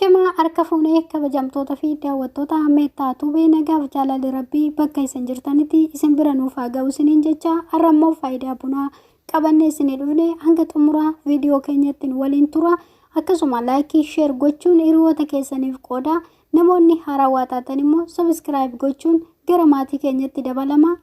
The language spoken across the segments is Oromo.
Ashamaa harka fuunee kabajamtoota fi daawwattoota Meettaa Tuubee, nagaaf jaalalli Rabbii bakka isin jirtanitti isin bira nuuf haa ga'u isiniin jecha, har'a immoo faayidaa bunaa qabannee isinii dhufne. Hanga xumuraa viidiyoo keenyatti nu waliin tura. Akkasuma like, share gochuun hiriyoota keessaniif qooda. Namoonni haarawaa taatan immoo subscribe gochuun gara maatii keenyatti dabalama.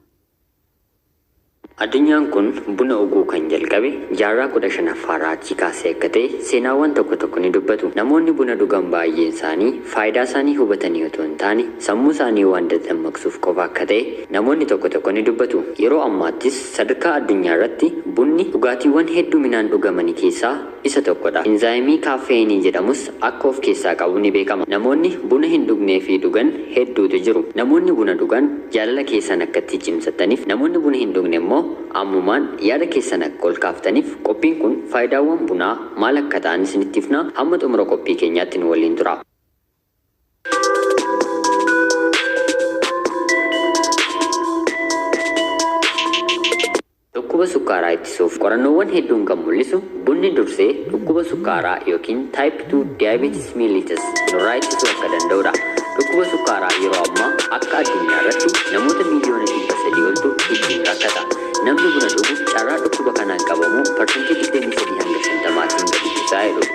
Addunyaan kun buna dhuguu kan jalqabe jaarraa 15ffaarraa achii kaasee akka ta'e seenaawwan tokko tokko ni dubbatu. Namoonni buna dhugan baay'een isaanii faayidaa isaanii hubatanii otoo hin taane sammuu isaanii waan dadammaqsuuf qofa akka ta'e namoonni tokko tokko ni dubbatu. Yeroo ammaattis sadarkaa addunyaa irratti bunni dhugaatiiwwan hedduminaan dhugamanii keessaa isa tokkodha. Inzaayimii kaaffeeyinii jedhamus akka of keessaa qabu ni beekama. Namoonni buna hin dhugnee fi dhugan hedduutu jiru. Namoonni buna dhugan jaalala keessan akka itti cimsattaniif, namoonni buna hin dhugne immoo ammumaan yaada keessan akka ol kaaftaniif qophiin kun faayidaawwan bunaa maal akka ta'an isinitti himna. Hamma xumura qophii keenyaatti nu waliin tura. Dhukkuba sukkaaraa ittisuuf qorannoowwan hedduun kan mul'isu bunni dursee dhukkuba sukkaaraa yookiin type 2 diabetes mellitus nurraa ittisuu akka danda'udha. Dhukkuba sukkaaraa yeroo ammaa akka addunyaa irratti namoota miiliyoona 300 oltu ittiin rakkata. Namni buna dhugu carraa dhukkuba kanaan qabamuu parsantii 23 hanga 50tiin gadi buusaa jedhu.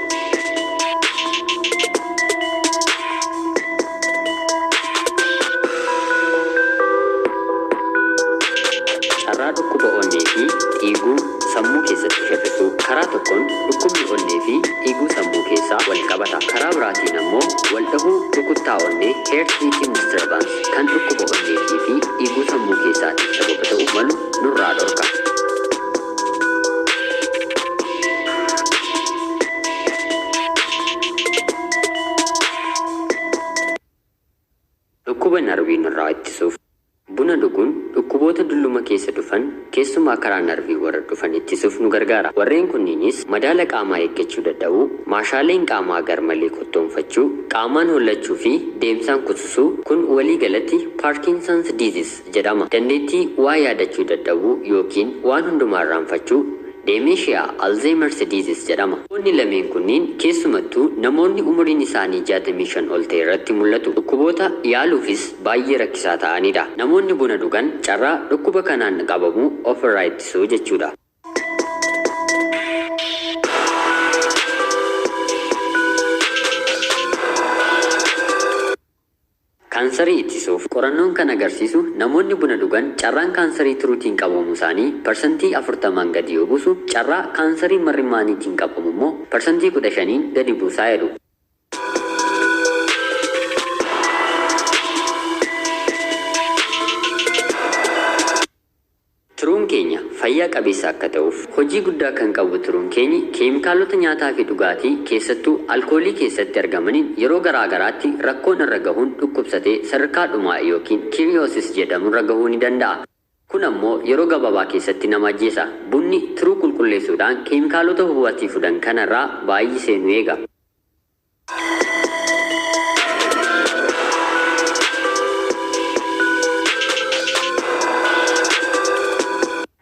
Carraa dhukkuba onnee fi dhiiguu sammuu keessatti hir'isuu. Karaa tokkoon dhukkubni onnee fi dhiiguu sammuu keessaa wal qabata. Karaa biraatiin ammoo wal dhahuu rukuttaa onnee, heart rhythm disturbance, kan dhukkuba onneetii fi dhiiguu sammuu keessaatiif sababa ta'u malu nurraa dhorka. Dhukkuba narvii nurraa ittisuuf. Buna dhuguun dhukkuboota dulluma keessa dhufan, keessumaa karaa narvii warra dhufan ittisuuf nu gargaara. Warreen kunniinis madaala qaamaa eeggachuu dadhabuu, maashaaleen qaamaa garmalee kottoonfachuu, qaamaan hollachuu fi deemsaan kususuu, kun walii galatti Parkinson's disease jedhama. Dandeettii waa yaadachuu dadhabuu yookiin waan hundumaa irraanfachuu, dementia, Alzheimer's disease jedhama. Dhukkuboonni lameen kunniin keessumattuu namoonni umuriin isaanii 65 ol ta'e irratti mul'atu. Dhukkuboota yaaluufis baay'ee rakkisaa ta'anidha. Namoonni buna dhugan carraa dhukkuba kanaan qabamuu ofirraa ittisuu jechuudha. Kaansarii ittisuuf. Qorannoon kan agarsiisu namoonni buna dhugan carraan kaansarii tiruutiin qabamuu isaanii parsantii 40n gadi yoo buusu, carraa kaansarii mar'immaaniitiin qabamu immoo parsantii 15n gadi buusaa jedhu. Tiruun keenya fayyaa qabeessa akka ta'uuf hojii guddaa kan qabu tiruun keenyi keemikaalota nyaataa fi dhugaatii, keessattuu alkoolii keessatti argamaniin yeroo garaa garaatti rakkoon irra gahuun dhukkubsatee sadarkaa dhumaa yookiin cirrhosis jedhamurra gahuu ni danda'a. Kun ammoo yeroo gabaabaa keessatti nama ajjeesa. Bunni tiruu qulqulleessuudhaan keemikaalota hubaatii fudan kanarraa baay'isee nu eega.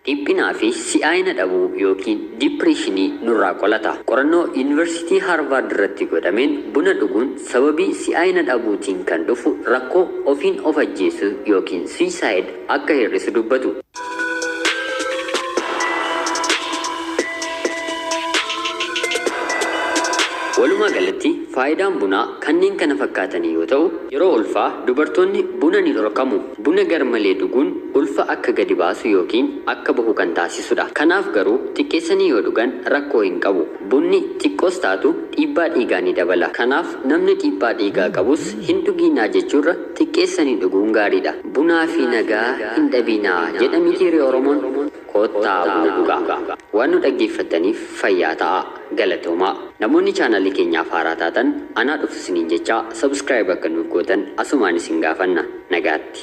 Dhiphinaa fi si'aayina dhabuu yookiin dipireeshinii nurraa qolata. Qorannoo Yuunivarsiitii Haarvaard irratti godhameen buna dhuguun sababii si'aayina dhabuutiin kan dhufu rakkoo ofiin of ajjeesuu yookiin suicide akka hir'isu dubbatu. Walumaa galatti faayidaan bunaa kanneen kana fakkaatanii yoo ta'u, Yeroo ulfaa dubartoonni buna ni dhorkamu. Buna garmalee dhuguun ulfa akka gadi baasu yookiin akka bahu kan taasisudha. Kanaaf garuu xiqqeessanii yoo dhugan rakkoo hin qabu. Bunni xiqqoos taatu dhiibbaa dhiigaa ni dabala. Kanaaf namni dhiibbaa dhiigaa qabus hin dhugiinaa jechuurra xiqqeessanii dhuguun gaariidha. Bunaa fi nagaa hin dhabiinaa jedha mitiiree Oromoon? Koottaa buna dhugaa. Waan nu dhaggeeffattaniif fayyaa ta'aa. Galatoomaa. Namoonni chaanalii keenyaaf haaraa taatan anaa dhufu isiniin jechaa, subscribe akka nuuf gootan asumaan isin gaafanna. Nagaatti.